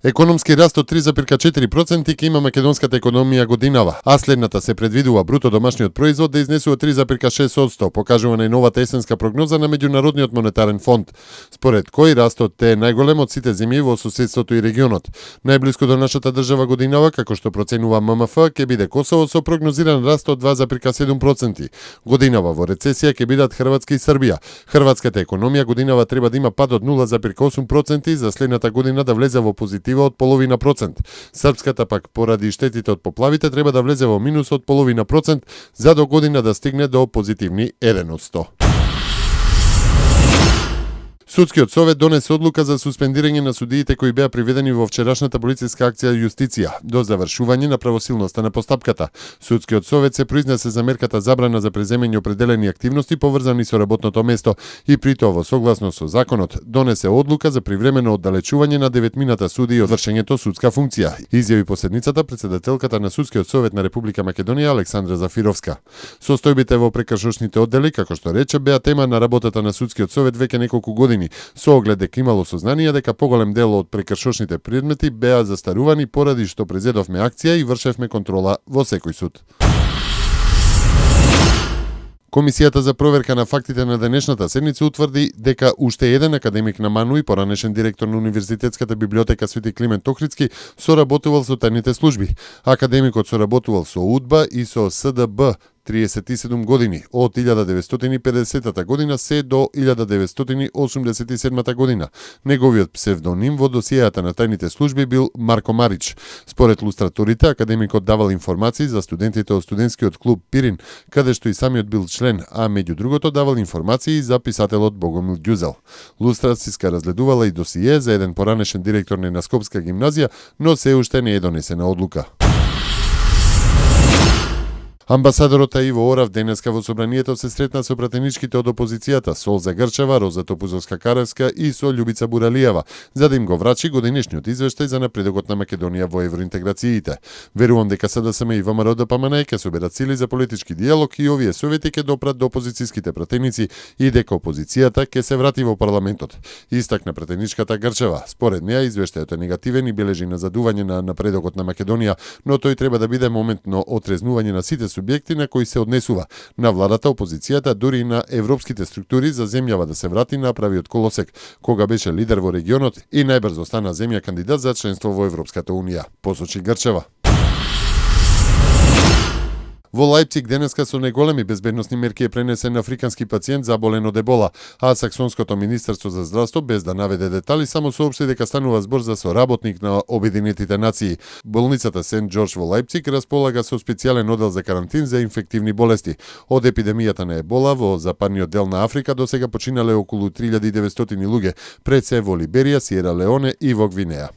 Економски раст од 3,4% ќе има македонската економија годинава, а следната се предвидува бруто домашниот производ да изнесува 3,6%, покажува најновата есенска прогноза на Меѓународниот монетарен фонд, според кој растот е најголем од сите земји во соседството и регионот. Најблиску до нашата држава годинава, како што проценува ММФ, ќе биде Косово со прогнозиран раст од 2,7%. Годинава во рецесија ќе бидат Хрватска и Србија. Хрватската економија годинава треба да има пад од 0,8% и за следната година да влезе во позитив од половина процент. Српската пак поради штетите од поплавите треба да влезе во минус од половина процент за до година да стигне до позитивни 1%. Судскиот совет донесе одлука за суспендирање на судиите кои беа приведени во вчерашната полициска акција Јустиција до завршување на правосилноста на постапката. Судскиот совет се произнесе за мерката забрана за преземање определени активности поврзани со работното место и при тоа во согласно со законот донесе одлука за привремено оддалечување на 9 судии од вршењето судска функција, изјави поседницата претседателката на Судскиот совет на Република Македонија Александра Зафировска. Состојбите во прекршочните оддели, како што рече, беа тема на работата на Судскиот совет веќе неколку години, со оглед дека имало сознание дека поголем дел од прекршочните предмети беа застарувани поради што презедовме акција и вршевме контрола во секој суд. Комисијата за проверка на фактите на денешната седница утврди дека уште еден академик на МАНУ и поранешен директор на Универзитетската библиотека Свети Климент Охридски соработувал со тајните служби. Академикот соработувал со УДБА и со СДБ 37 години, од 1950 година се до 1987 година. Неговиот псевдоним во досијата на тајните служби бил Марко Марич. Според лустраторите, академикот давал информации за студентите од студентскиот клуб Пирин, каде што и самиот бил член, а меѓу другото давал информации за писателот Богомил Ѓузел. Лустрациска разгледувала и досие за еден поранешен директор на Скопска гимназија, но се уште не е донесена одлука. Амбасадорот Иво Орав денеска во собранието се сретна со пратеничките од опозицијата Солза Грчева, Роза Топузовска-Каревска и со Љубица Буралиева, за да им го врачи годинешниот извештај за напредокот на Македонија во евроинтеграциите. Верувам дека СДСМ и ВМРО ДПМН ќе соберат сили за политички диалог и овие совети ќе допрат до опозицијските пратеници и дека опозицијата ќе се врати во парламентот. Истакна пратеничката Грчева. Според неа извештајот е негативен и бележи назадување на напредокот на Македонија, но тој треба да биде моментно отрезнување на сите субјекти на кои се однесува на владата, опозицијата, дури и на европските структури за земјава да се врати на правиот колосек, кога беше лидер во регионот и најбрзо стана земја кандидат за членство во Европската унија, посочи Грчева. Во Лајпциг денеска со неголеми безбедносни мерки е пренесен африкански пациент заболен од ебола, а Саксонското министерство за здравство, без да наведе детали, само соопшти дека станува збор за соработник на Обединетите нации. Болницата Сент Џорџ во Лајпциг располага со специјален одел за карантин за инфективни болести. Од епидемијата на ебола во западниот дел на Африка досега починале околу 3900 луѓе, пред се во Либерија, Сиера Леоне и во Гвинеја.